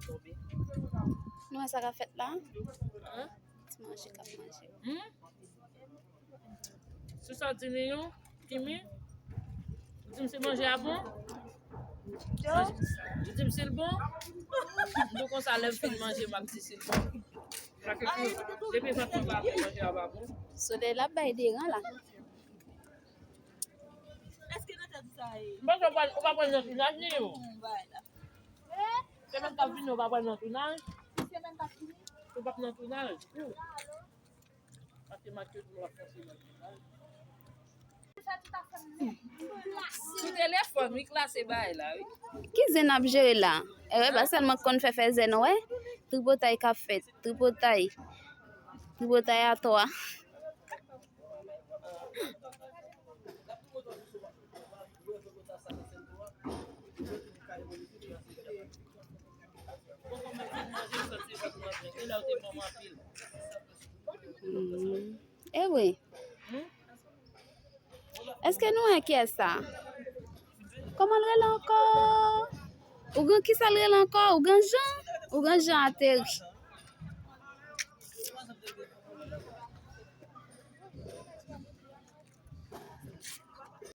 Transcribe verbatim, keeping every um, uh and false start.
tonbe. Nou wè sa k ap fèt la? Hein? Ti manje k ap manje. Hmm? Sou sa di li yo, Kimi, ou di m si manje a bon? Ou di m si l bon? M di w konsa, lè m fin manje, m ap di si l bon. Paske depi vant mwen pa bon, manje a pa bon. Solèy la bay deran la. M panse ou pa, ou pa pran nan tounaj, ni yo. Semèn k ap vini, ou pa pran nan tounaj. Ou p ap nan tounaj. Paske Matye di w ap fè semèn tounaj. Sou telefòn, wi, klase bagay la, wi. Ki zen n ap jere la? E wè, pa sèlman konn fè fè zen, wè. Tripotay k ap fèt. Tripotay. Tripotay a twa. Hmm. E wi. Èske nou wè kiyès sa? Kòman l rele ankò? Ougan, kisa l rele ankò? Ougan Jan? Ougan Jan ateri.